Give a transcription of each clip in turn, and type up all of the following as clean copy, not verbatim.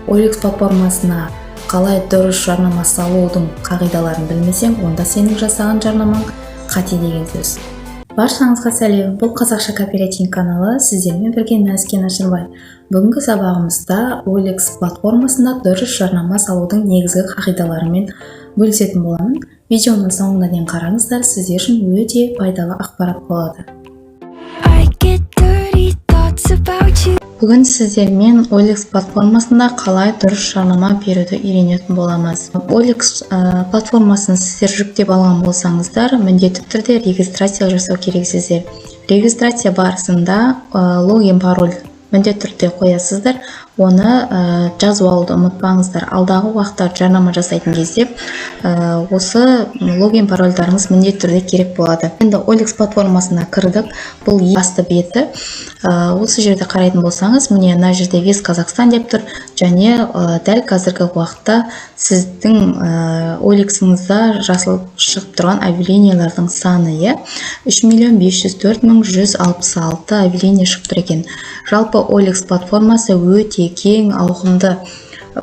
OLX платформасына қалай дұрыс жарнама салудың қағидаларын білмесең, онда сенің жасаған жарнамаң қате деген сөз. Баршаңызға сәлем! Бұл Қазақша копирайтинг каналы, сіздермен бірге Нәзіке Нашырбай. Бүгінгі сабағымызда OLX платформасында дұрыс жарнама салудың негізгі қағидаларымен бөлісетін боламын. Видеоның соңына дейін қараңыздар, сіздер үшін өте пайдалы ақпарат болады. I get dirty thoughts about you. Бүгін сіздермен OLX платформасында қалай дұрыс жарнама беруді үйренетін боламыз. OLX платформасын сіздер жүктеп алған болсаңыздар, міндетті түрде регистрация жасау керексіздер. Регистрация барысында логин, пароль міндетті түрде қоясыздар. Оны жазып алуды ұмытпаңыздар. Алдағы уақытта жарнама жасайтын кезде осы логин, парольдарыңыз міндетті түрде керек болады. Енді OLX платформасына кірдік. Бұл басты беті. Осы жерде қарайтын болсаңыз, міне, мына жерде «Весь Казахстан» деп тұр және дәл қазіргі уақытта сіздің OLX-іңізда жасыл шығып тұрған объявлениялардың саны, иә, 3 504 166 объявление шығып тұр екен. Жалпы OLX платформасы өте кең ауқымды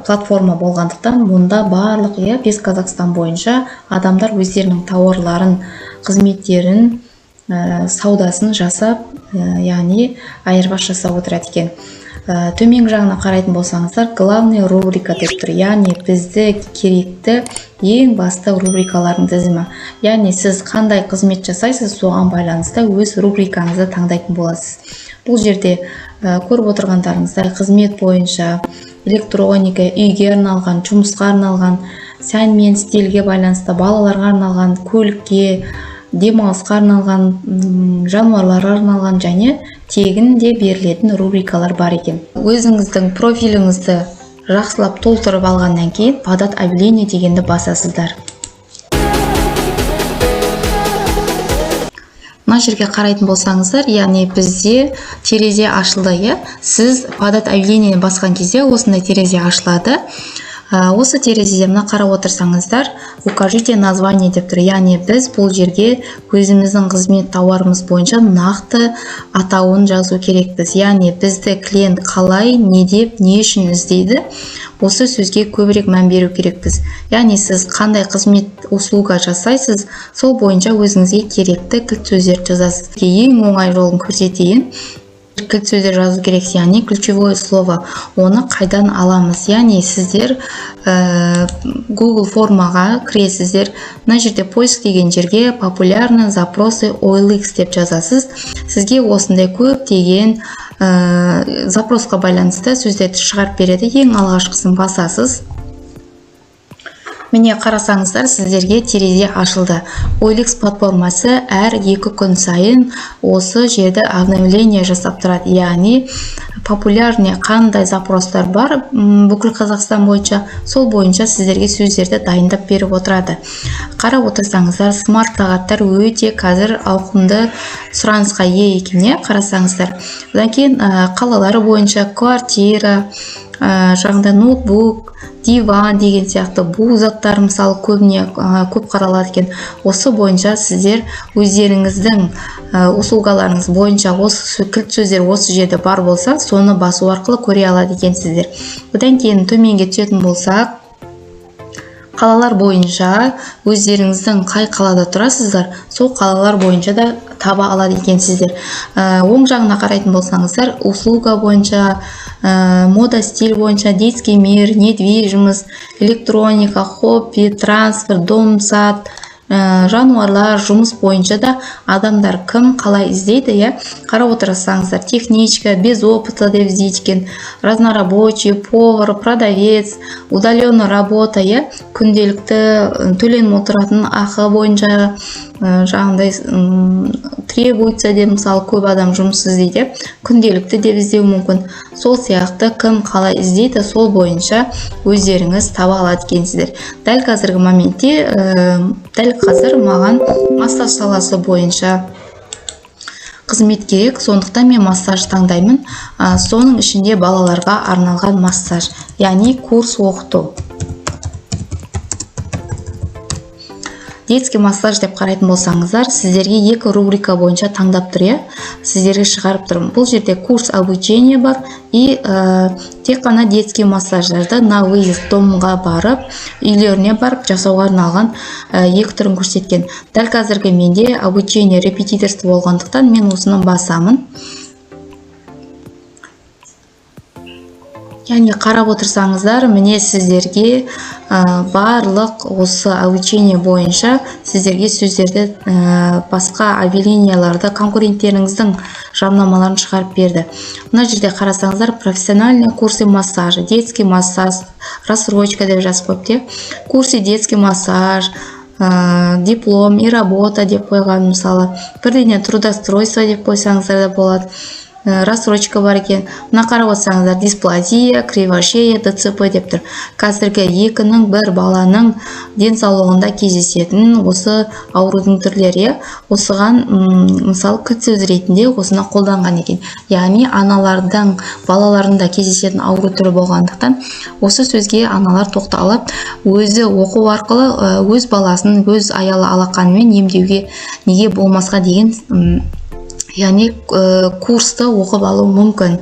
платформа болғандықтан, мұнда барлық, иә, весь Казахстан бойынша адамдар өздерінің тауарларын, қызметтерін, саудасын жасап, яғни айырбас жасап отырады екен. Төменгі жағына қарайтын болсаңыздар, «Главный рубрика» деп тұр, яғни бізді керекті ең басты рубрикалардың тізімі. Яғни сіз қандай қызмет жасайсыз, соған байланысты өз рубрикаңызды таңдайтын боласыз. Бұл жерде көріп отырғандарыңыздай, қызмет бойынша электроника, үйге арналған, жұмысқа арналған, сән мен стильге байланысты, балаларға арналған, көлікке, демалысқа арналған, жануарларға арналған және тегін де берілетін рубрикалар бар екен. Өзіңіздің профиліңізді жақсылап толтырып алғаннан кейін, «Подать объявление» дегенді басасыздар. Мына жерге қарайтын болсаңыздар, яғни бізде терезе ашылды, иә. Сіз «Подать объявление» басқан кезде осындай терезе ашылады. Осы терезеде мына қарап отырсаңыздар, «Укажите название» деп тұр, яғни біз бұл жерге өзіміздің қызмет, тауарымыз бойынша нақты атауын жазу керекпіз. Яғни бізді клиент қалай, не деп, не үшін іздейді, осы сөзге көбірек мән беру керекпіз. Яғни сіз қандай қызмет, услуга жасайсыз, сол бойынша өзіңізге керекті кілт сөздерді жазасыз. Ең оңай жолын көрсетейін. Кілт сөздер жазу керек, яғни ключевое слово. Оны қайдан аламыз? Яғни сіздер Google формаға кіресіздер. Мына жерде «Поиск» деген жерге «Популярные запросы OLX» деп жазасыз. Сізге осындай көптеген запросқа байланысты сөздерді шығарып береді. Ең алғашқысын басасыз. Міне, қарасаңыздар, сіздерге терезе ашылды. OLX платформасы әр 2 күн сайын осы жерді обновление жасап тұрады, яғни популярный қандай запростар бар бүкіл Қазақстан бойынша, сол бойынша сіздерге сөздерді дайындап беріп отырады. Қарап отырсаңыздар, смарт сағаттар өте қазір ауқымды сұранысқа ие екен, иә, қарасаңыздар. Одан кейін қалалар бойынша квартира, жаңағыдай ноутбук, диван деген сияқты бұл заттар, мысалы, көбіне көп қаралады екен. Осы бойынша сіздер өздеріңіздің услугаларыңыз бойынша осы кілт сөздер осы жерде бар болса, соны басу арқылы көре алады екенсіздер. Одан кейін төменге түсетін болсақ, қалалар бойынша өздеріңіздің қай қалада тұрасыздар, сол қалалар бойынша да таба алады екенсіздер. Оң жағына қарайтын болсаңыздар, услуга бойынша, мода, стиль бойынша, детский мир, недвижимость, электроника, хобби, транспорт, дом, сад, жануарлар, жұмыс бойынша да адамдар кім қалай іздейді, иә. Қарап отырсаңыздар, техничка без опыта деп іздейді екен, разнорабочий, повар, продавец, удаленная работа, иә, күнделікті төленіп отыратын ақы бойынша, жаңағыдай требуется деп, мысалы, көп адам жұмыс іздейді, иә, күнделікті деп іздеуі мүмкін. Сол сияқты кім қалай іздейді, сол бойынша өздеріңіз таба алады екенсіздер. Дәл қазіргі моментте, дәл қазір маған массаж саласы бойынша қызмет керек, сондықтан мен массаж таңдаймын. Соның ішінде балаларға арналған массаж, яғни курс оқыту. Детский массаж деп қарайтын болсаңыздар, сіздерге екі рубрика бойынша таңдап тұр, иә, сіздерге шығарып тұрмын. Бұл жерде курс обучение бар и тек қана детский массаждарды на выезд, домға барып, үйлеріне барып жасауға арналған екі түрін көрсеткен. Дәл қазіргі менде обучение репетиторство болғандықтан, мен осыны басамын. Яғни қарап отырсаңыздар, міне, сіздерге барлық осы обучение бойынша сіздерге сөздерді, басқа объявленияларды, конкуренттеріңіздің жарнамаларын шығарып берді. Мына жерде қарасаңыздар, профессиональные курсы массажа, детский массаж, рассрочка деп жазып қойыпты, иә, курсы детский массаж, диплом и работа деп қойған. Мысалы, бірдеңе трудоустройство деп қойсаңыздар да болады. Рассрочка бар екен. Мына қарап отырсаңыздар, дисплазия, кривошея, ДЦП деп тұр. Қазіргі екінің бір баланың денсаулығында кездесетін осы аурудың түрлері, иә. Осыған мысалы, кілт сөз ретінде осыны қолданған екен. Яғни аналардың балаларында кездесетін ауру түрі болғандықтан, осы сөзге аналар тоқталып, өзі оқу арқылы өз баласын өз аялы алақанымен емдеуге неге болмасқа деген, яғни курсты оқып алу мүмкін.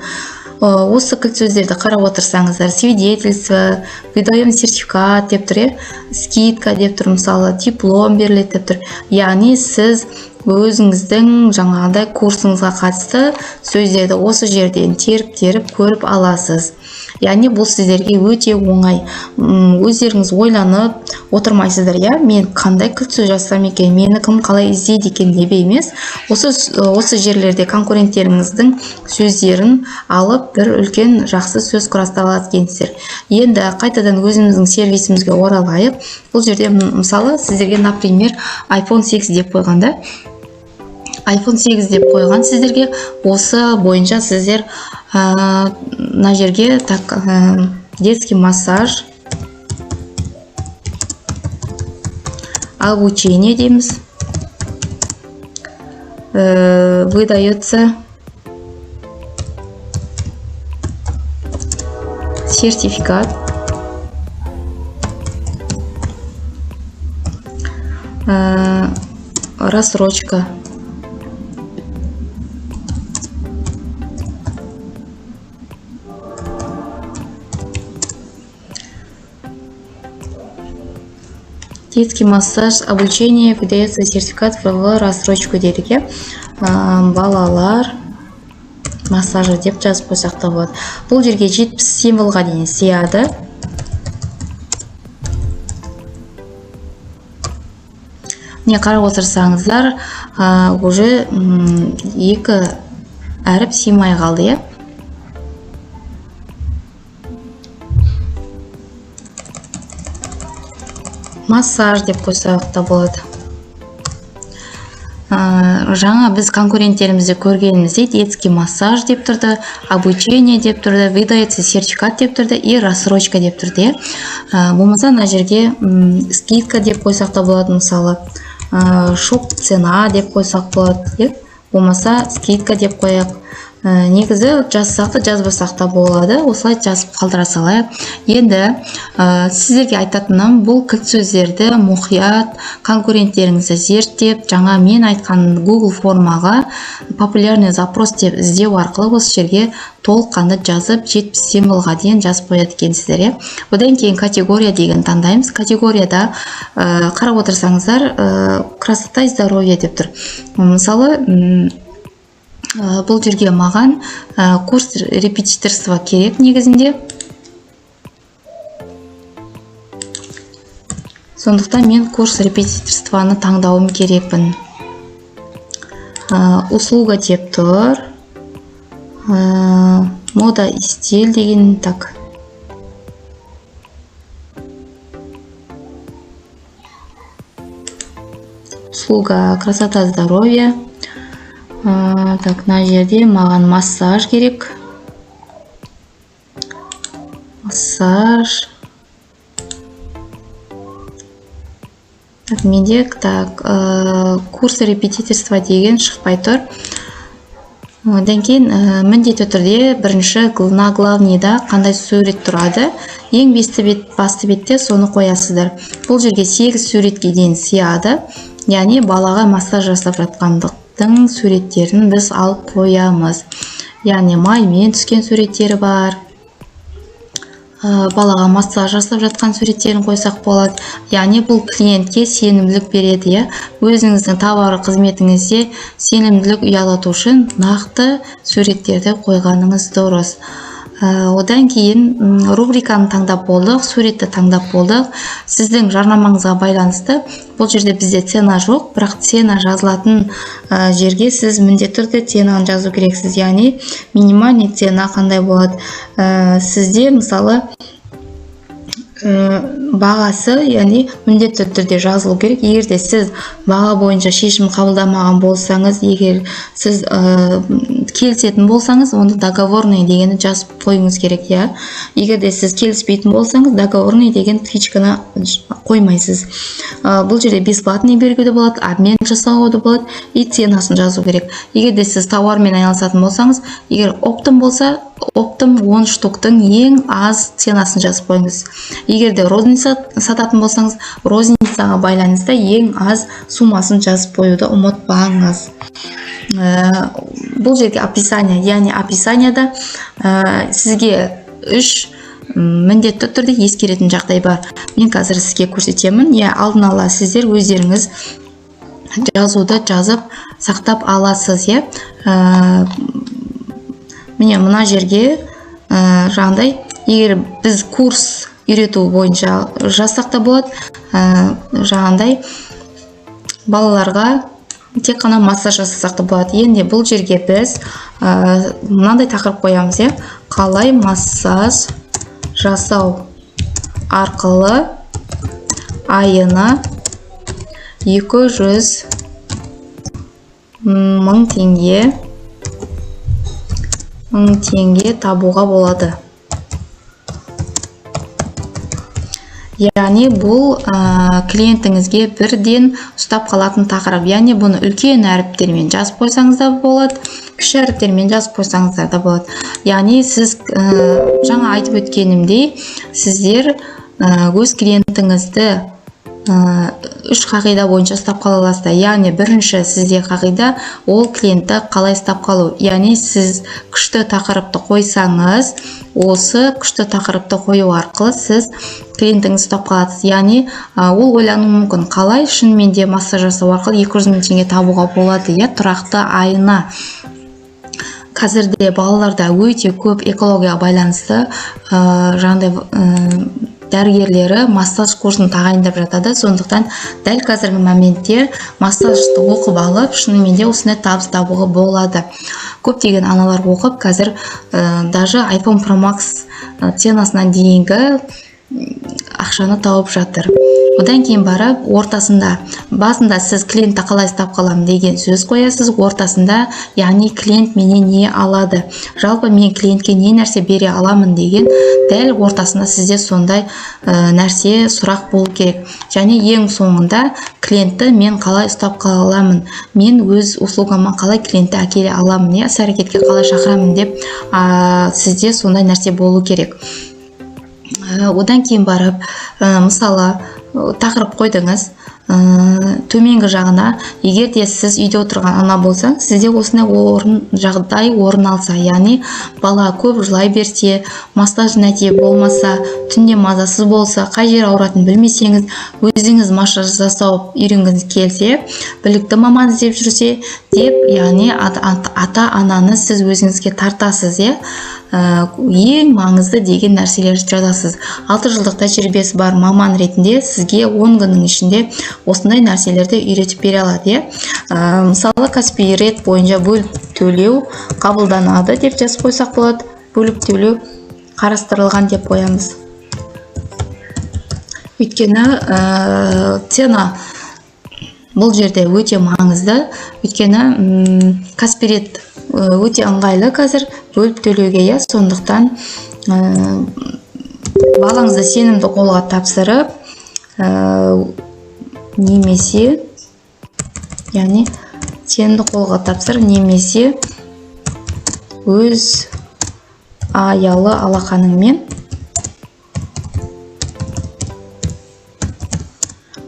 Осы кілт сөздерді қарап отырсаңыздар, свидетельство, выдаем сертификат деп тұр, иә, скидка деп тұр, мысалы, диплом беріледі деп тұр. Яғни сіз өзіңіздің жаңағыдай курсыңызға қатысты сөздерді осы жерден теріп теріп көріп аласыз. Яғни бұл сіздерге өте оңай. Өздеріңіз ойланып отырмайсыздар, иә, мен қандай кілт сөз жазсам екен, мені кім қалай іздейді екен деп емес, осы жерлерде конкуренттеріңіздің сөздерін алып, бір үлкен жақсы сөз құрастыра алады екенсіздер. Енді қайтадан өзіміздің сервисімізге оралайық. Бұл жерде, мысалы, сіздерге, например, iPhone 8 деп қойған да, iPhone 8 деп қойған сіздерге. Осы бойынша сіздер мына жерге, так, детский массаж обучение дейміз. Выдается сертификат, рассрочка. Детский массаж обучение, выдается сертификат в рассрочку дедік, иә. Балалар массажы деп жазып қойсақ та болады. Бұл жерге 70 символға дейін сияды. Міне, қарап отырсаңыздар, уже екі әріп сыймай қалды, иә. Массаж деп қойсақ та болады. Жаңа біз конкуренттерімізді көргенімізде, детский массаж деп тұрды, обучение деп тұрды, выдается сертификат деп тұрды и рассрочка деп тұрды, иә. Болмаса мына жерге скидка деп қойсақ та болады, мысалы, шок цена деп қойсақ болады, иә. Болмаса скидка деп қояйық. Негізі жазсақ та, жазбасақ та болады, осылай жазып қалдыра салайық. Енді сіздерге айтатыным, бұл кілт сөздерді мұқият конкуренттеріңізді зерттеп, жаңа мен айтқан Google формаға популярный запрос деп іздеу арқылы осы жерге толыққанды жазып, 70 символға дейін жазып қояды екенсіздер, иә. Одан кейін категория деген таңдаймыз. Категорияда қарап отырсаңыздар, красота и здоровье деп тұр. Мысалы, бұл жерге маған курс репетиторства керек негізінде. Сондықтан мен курс репетиторствоны таңдауым керекпін. Услуга деп тұр. Мода и стиль деген, так. Услуга красота здоровье. Так, мына жерде маған массаж керек. Массаж. Так, менде, так, курс репетиторства деген шықпай тұр. Одан кейін міндетті түрде бірінші на главныйда қандай сурет тұрады, ең басты бетте соны қоясыздар. Бұл жерге 8 суретке дейін сияды, яғни балаға массаж жасап жатқандықтың суреттерін біз алып қоямыз. Яғни маймен түскен суреттері бар, балаға массаж жасап жатқан суреттерін қойсақ болады. Яғни бұл клиентке сенімділік береді, иә. Өзіңіздің товар қызметіңізде сенімділік ұялату үшін нақты суреттерді қойғаныңыз дұрыс. Одан кейін рубриканы таңдап болдық, суретті таңдап болдық. Сіздің жарнамаңызға байланысты бұл жерде бізде цена жоқ, бірақ цена жазылатын жерге сіз міндетті түрде ценаны жазу керексіз. Яғни минимальный цена қандай болады? Сізде мысалы бағасы, яғни міндетті түрде жазылу керек. Егер де сіз баға бойынша шешім қабылдамаған болсаңыз, егер сіз келісетін болсаңыз, онда договорный дегенді жазып қоюыңыз керек, иә. Егер де сіз келіспейтін болсаңыз, договорный деген птичканы қоймайсыз. Бұл жерде бесплатный беруге де болады, обмен жасауға да болады и ценасын жазу керек. Егер де сіз тауармен айналысатын болсаңыз, егер оптом болса, оптом 10 штуктың ең аз ценасын жазып қойыңыз. Егер де розница сататын болсаңыз, розницаға байланысты ең аз суммасын жазып қоюды ұмытпаңыз. Бұл жерге описание, яғни описанияда сізге 3 міндетті түрде ескеретін жағдай бар. Мен қазір сізге көрсетемін. Я алдын ала сіздер өздеріңіз жазуды жазып сақтап аласыз, иә. Міне мына жерге жаңағыдай, егер біз курс үйрету бойынша жазсақ та болады, жаңағыдай балаларға тек қана массаж жасасақ та болады. Енді бұл жерге біз мынандай тақырып қоямыз, иә. Қалай массаж жасау арқылы айына 200 мың теңге табуға болады. Яғни бұл клиентіңізге бірден ұстап қалатын тақырып. Яғни бұны үлкен әріптермен жазып қойсаңыз да болады, кіші әріптермен жазып қойсаңыздар да болады. Яғни сіз жаңа айтып өткенімдей, сіздер өз клиентіңізді үш қағида бойынша ұстап қала аласыздар. Яғни бірінші сізде қағида ол клиентті қалай ұстап қалу. Яғни сіз күшті тақырыпты қойсаңыз, осы күшті тақырыпты қою арқылы сіз клиентіңізді ұстап қаласыз. Яғни ол ойлануы мүмкін, қалай шынымен де массаж жасау арқылы 200 мың теңге табуға болады, иә, тұрақты айына. Қазірде балаларда өте көп экологияға байланысты жаңағыдай дәрігерлері массаж курсын тағайындап жатады. Сондықтан дәл қазіргі моментте массажды оқып алып, шынымен де осындай табыс табуға болады. Көптеген аналар оқып, қазір даже iPhone Pro Max ценасына дейінгі ақшаны тауып жатыр. Одан кейін барып, ортасында, басында сіз клиентті қалай ұстап қаламын деген сөз қоясыз, ортасында, яғни клиент менен не алады, жалпы мен клиентке не нәрсе бере аламын деген дәл ортасында сізде сондай нәрсе сұрақ болу керек. Және ең соңында клиентті мен қалай ұстап қала аламын, мен өз услугама қалай клиентті әкеле аламын, не іс әрекетке қалай шақырамын деп, сізде сондай нәрсе болу керек. Одан кейін барып, мысалы, тақырып қойдыңыз, төменгі жағына, егер де сіз үйде отырған ана болсаң, сізде осындай жағдай орын алса, яғни бала көп жылай берсе, массаж нәтиже болмаса, түнде мазасыз болса, қай жері ауыратынын білмесеңіз, өзіңіз массаж жасау үйренгіңіз келсе, білікті маман іздеп жүрсе деп, яғни ата-ананы сіз өзіңізге тартасыз, иә? Ең маңызды деген нәрселерді жазасыз. 6 жылдық тәжірибесі бар маман ретінде сізге 10 күннің ішінде осындай нәрселерді үйретіп бере алады, иә? Мысалы, Каспий Ред бойынша бөліп төлеу қабылданады деп жазып қойсақ болады. Бөліп төлеу қарастырылған деп қоямыз. Өйткені цена бұл жерде өте маңызды. Өйткені Каспий Ред өте ыңғайлы қазір бөліп төлеуге, иә? Сондықтан балаңызды сенімді қолға тапсырып, немесе, яғни сенімді қолға тапсырып, немесе Өз аялы алақаныңмен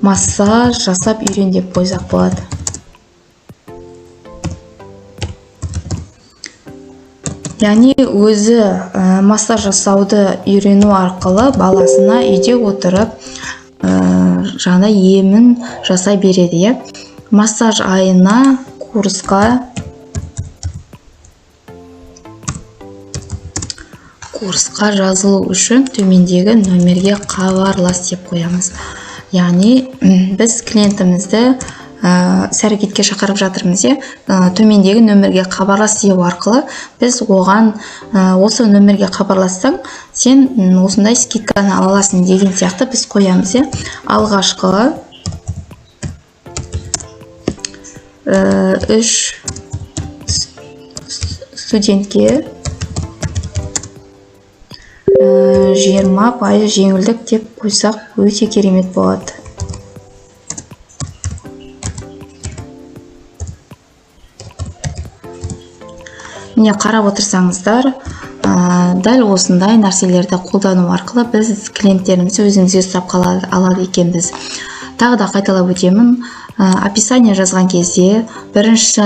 массаж жасап үйрен деп қойсақ болады. Яғни өзі массаж жасауды үйрену арқылы баласына үйде отырып жаңа емін жасай береді, иә. Массаж айына курсқа жазылу үшін төмендегі нөмерге хабарлас деп қоямыз. Яғни біз клиентімізді іс-әрекетке шақырып жатырмыз, иә. Төмендегі нөмерге хабарлас деу арқылы біз оған осы нөмерге хабарлассаң, сен осындай скидканы ала аласың деген сияқты біз қоямыз, иә. Алғашқы 3 студентке 20% жеңілдік деп қойсақ өте керемет болады. Міне, қарап отырсаңыздар, дәл осындай нәрселерді қолдану арқылы біз клиенттерімізді өзімізге ұстап қала алады екенбіз. Тағы да қайталап өтемін, описание жазған кезде бірінші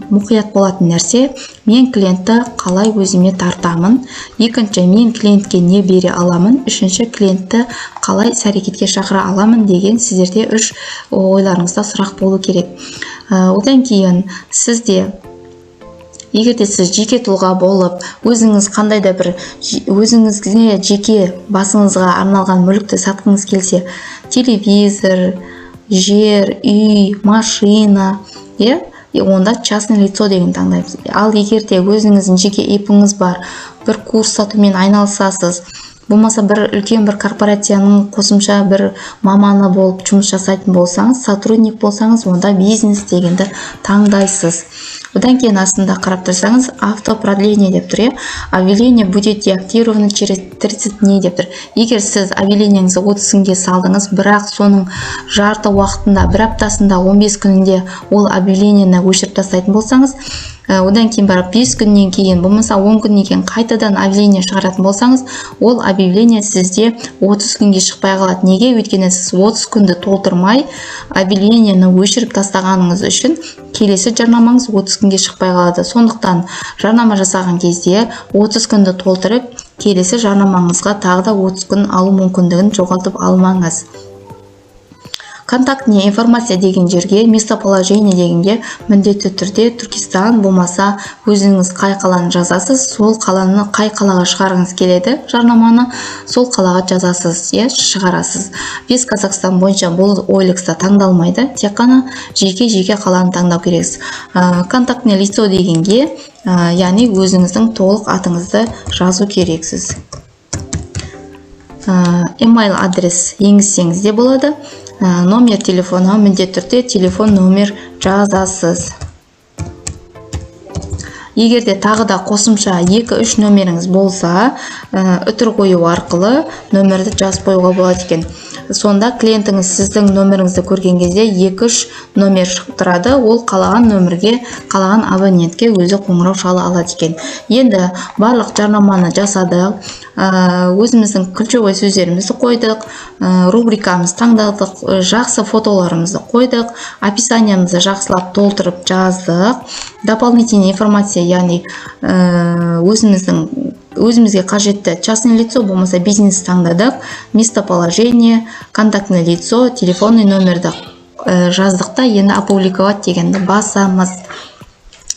мұқият болатын нәрсе: мен клиентті қалай өзіме тартамын, екінші, мен клиентке не бере аламын, үшінші, клиентті қалай іс әрекетке шақыра аламын деген сіздерде үш ойларыңызда сұрақ болу керек. Одан кейін сізде, егер де сіз жеке тұлға болып, өзіңіз қандай да бір өзіңізге жеке басыңызға арналған мүлікті сатқыңыз келсе, телевизор, жер, үй, машина, иә, онда частное лицо деген таңдаймыз. Ал егер де өзіңіздің жеке ИП-іңіз бар, бір курс сатумен айналысасыз, болмаса бір үлкен бір корпорацияның қосымша бір маманы болып жұмыс жасайтын болсаңыз, сотрудник болсаңыз, онда бизнес дегенді таңдайсыз. Одан кейін астында қарап тұрсаңыз, автопродление деп тұр, иә. Объявление будет деактивировано через 30 дней деп тұр. Егер сіз объявлениеңізді 30 күнге салдыңыз, бірақ соның жарты уақытында, бір аптасында, 15 күнінде ол объявлениені өшіріп тастайтын болсаңыз, одан кейін барып 5 күннен кейін, болмаса 10 күннен кейін қайтадан объявление шығаратын болсаңыз, ол объявление сізде 30 күнге шықпай қалады. Неге? Өйткені сіз 30 күнді толтырмай объявлениені өшіріп тастағаныңыз үшін келесі жарнамаңыз 30 күнге шықпай қалады. Сондықтан жарнама жасаған кезде 30 күнді толтырып, келесі жарнамаңызға тағы да 30 күн алу мүмкіндігін жоғалтып алмаңыз. Контактная информация деген жерге, местоположение дегенге міндетті түрде Түркістан, болмаса өзіңіз қай қаланы жазасыз, сол қаланы, қай қалаға шығарғыңыз келеді жарнаманы, сол қалаға жазасыз, иә, шығарасыз. Весь Казахстан бойынша бұл OLX-та таңдалмайды, тек қана жеке-жеке қаланы таңдау керексіз. Контактное лицо дегенге, яғни өзіңіздің толық атыңызды жазу керексіз. Email адрес енгізсеңіз де болады. Номер телефона міндетті түрде телефон номер жазасыз. Егер де тағы да қосымша 2-3 нөмеріңіз болса, үтір қою арқылы нөмерді жазып қоюға болады екен. Сонда клиентіңіз сіздің нөмеріңізді көрген кезде 2-3 номер шығып тұрады, ол қалаған нөмірге, қалаған абонентке өзі қоңырау шала алады екен. Енді барлық жарнаманы жасадық, өзіміздің ключевой сөздерімізді қойдық, рубрикамызды таңдадық, жақсы фотоларымызды қойдық, описаниямызды жақсылап толтырып жаздық, дополнительная информация, яғни өзімізге қажетті частное лицо болмаса бизнес таңдадық, местоположение, контактное лицо, телефонный номерді жаздық та, енді опубликовать дегенді басамыз.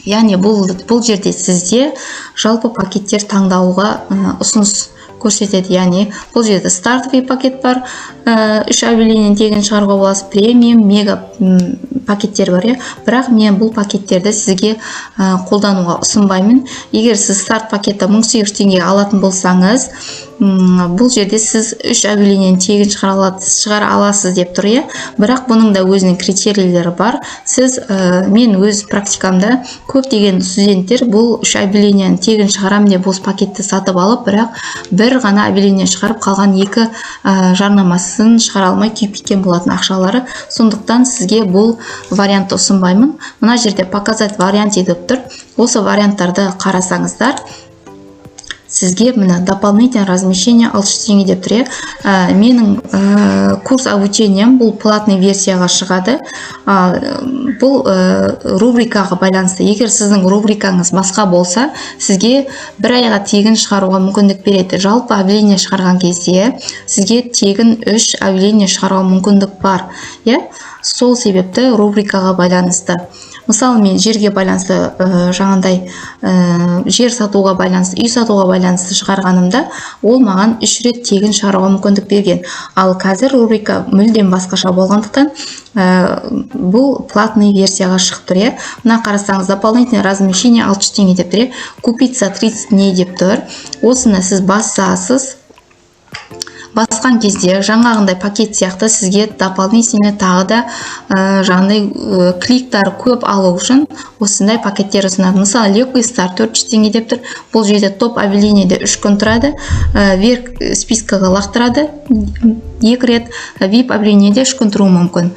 Яғни бұл жерде сізде жалпы пакеттер таңдауға ұсыныс көрсетеді. Яғни бұл жерде стартовый пакет бар, 3 объявление тегін шығаруға болады, премиум, мега пакеттер бар, иә. Бірақ мен бұл пакеттерді сізге қолдануға ұсынбаймын. Егер сіз старт пакетті 1800 теңгеге алатын болсаңыз, бұл жерде сіз 3 объявлениені тегін шығара аласыз деп тұр, иә. Бірақ бұның да өзінің критерийлері бар. Мен өз практикамда көптеген студенттер бұл 3 объявлениені тегін шығарамын деп осы пакетті сатып алып, бірақ бір ғана объявление шығарып, қалған екі жарнамасын шығара алмай күйіп кеткен болатын ақшалары. Сондықтан сізге бұл вариантты ұсынбаймын. Мына жерде показать «Показать варианты» деп тұр. Осы варианттарды қарасаңыздар, сізге, міне, «Дополнительное размещение 600 теңге» деп тұр, иә. Менің курс обучением бұл платный версияға шығады. Бұл рубрикаға байланысты. Егер сіздің рубрикаңыз басқа болса, сізге бір айға тегін шығаруға мүмкіндік береді. Жалпы объявление шығарған кезде сізге тегін үш объявление шығаруға мүмкіндік бар, иә. Сол себепті рубрикаға байланысты. Мысалы, мен жерге байланысты, жаңағындай жер сатуға байланысты, үй сатуға байланысты шығарғанымда, ол маған үш рет тегін шығаруға мүмкіндік берген. Ал қазір рубрика мүлдем басқаша болғандықтан, бұл платный версияға шығып тұр, иә. Мына қарасаңыз, «Дополнительное размещение 600 теңге» деп тұр, иә. «Купить за 30 дней» деп тұр. Осыны сіз басасыз. Басқан кезде жаңағындай пакет сияқты сізге дополнительно тағы да жаңағындай кликтар көп алу үшін осындай пакеттер ұсынады. Мысалы, «Легкий старт» 400 теңге деп тұр. Бұл жерде топ объявлениеде 3 күн тұрады, вверх спискаға лақтырады екі рет, вип объявлениеде 3 күн тұруы мүмкін.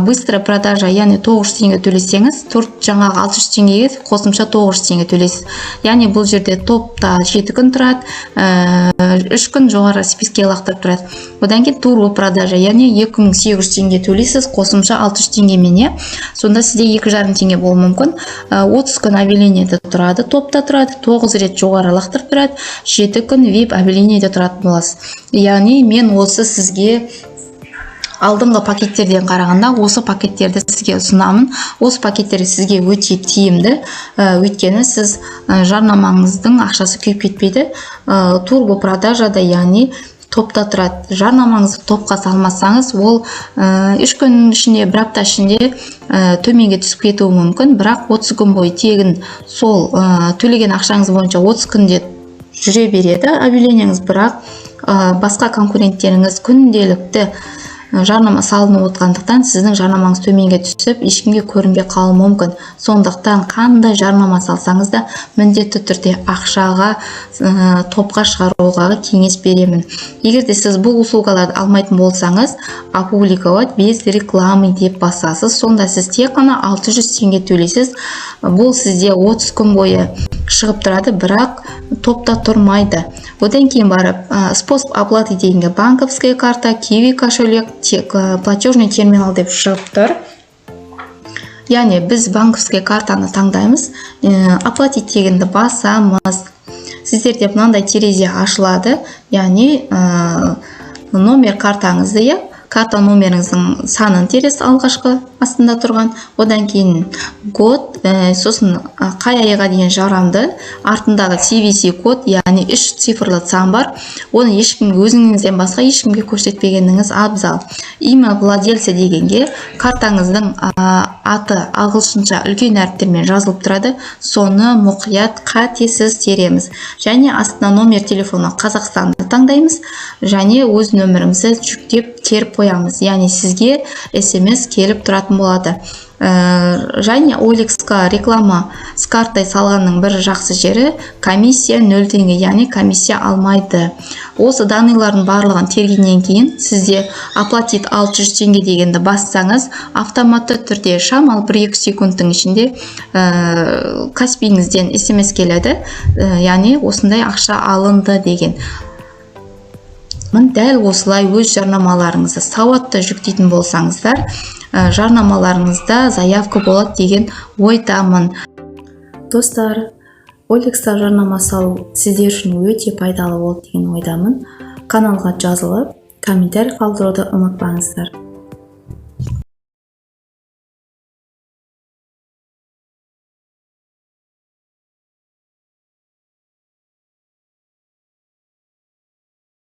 Быстрая продажа, яғни 900 теңге төлесеңіз, төрт жаңағы 600 теңгеге қосымша 900 теңге төлейсіз. Яғни бұл жерде топта 7 күн тұрады, 3 күн жоғары спискке лақтырып тұрады. Одан кейін турбо продажа, яғни 2800 теңге төлейсіз қосымша 600 теңгемен, иә. Сонда сізде 2,5 теңге болуы мүмкін. 30 күн объявлениеде тұрады, топта тұрады, 9 рет жоғары лақтырып тұрады, 7 күн вип объявлениеде тұратын боласыз. Яғни мен осы сізге алдыңғы пакеттерден қарағанда осы пакеттерді сізге ұсынамын. Осы пакеттер сізге өте тиімді, өйткені сіз жарнамаңыздың ақшасы күйіп кетпейді. Турбо продажада, яғни топта тұрады. Жарнамаңызды топқа салмасаңыз, ол 3 күн ішінде, бір апта ішінде төменге түсіп кетуі мүмкін. Бірақ 30 күн бойы тегін сол төлеген ақшаңыз бойынша 30 күнде жүре береді объявлениеңіз. Бірақ басқа конкуренттеріңіз күнделікті жарнама салынып отқандықтан, сіздің жарнамаңыз төменге түсіп, ешкімге көрінбей қалуы мүмкін. Сондықтан қандай жарнама салсаңыз да, міндетті түрде ақшаға топқа шығаруға кеңес беремін. Егер де сіз бұл услугаларды алмайтын болсаңыз, «Опубликовать без рекламы» деп басасыз. Сонда сіз тек қана 600 теңге төлейсіз. Бұл сізде 30 күн бойы шығып тұрады, бірақ топта тұрмайды. Одан кейін барып «Способ оплаты» дегенге банковская карта, киви кошелек, платежный терминал деп шығып тұр. Яғни біз банковский картаны таңдаймыз, «Оплатить» дегенді басамыз. Сіздерде мынандай терезе ашылады. Яғни номер картаңызды, иә, карта номеріңіздің санын тересіз, алғашқы астында тұрған. Одан кейін год, сосын қай айға дейін жарамды, артындағы CVC код, яғни үш цифрлы сан бар. Оны ешкім, өзіңізден басқа ешкімге көрсетпегеніңіз абзал. «Имя владельца» дегенге картаңыздың аты ағылшынша үлкен әріптермен жазылып тұрады, соны мұқият қатесіз тереміз. Және астына номер телефоны, Қазақстанды таңдаймыз және өз нөмірімізді жүктеп, теріп қоямыз. Яғни сізге смс келіп тұратын болады. Және OLX-қа реклама с картой салғанның бір жақсы жері: комиссия 0 теңге, яғни комиссия алмайды. Осы данныйлардың барлығын тергеннен кейін сізде «Оплатить 600 теңге» дегенді бассаңыз, автоматты түрде шамалы 1-2 секундтың ішінде Каспиіңізден смс келеді, яғни осындай ақша алынды деген. Мін, дәл осылай өз жарнамаларыңызды сауатты жүктейтін болсаңыздар, жарнамаларыңызда заявка болады деген ойдамын. Достар, OLX-та жарнама салу сіздер үшін өте пайдалы болды деген ойдамын. Каналға жазылып, комментарий қалдыруды ұмытпаңыздар.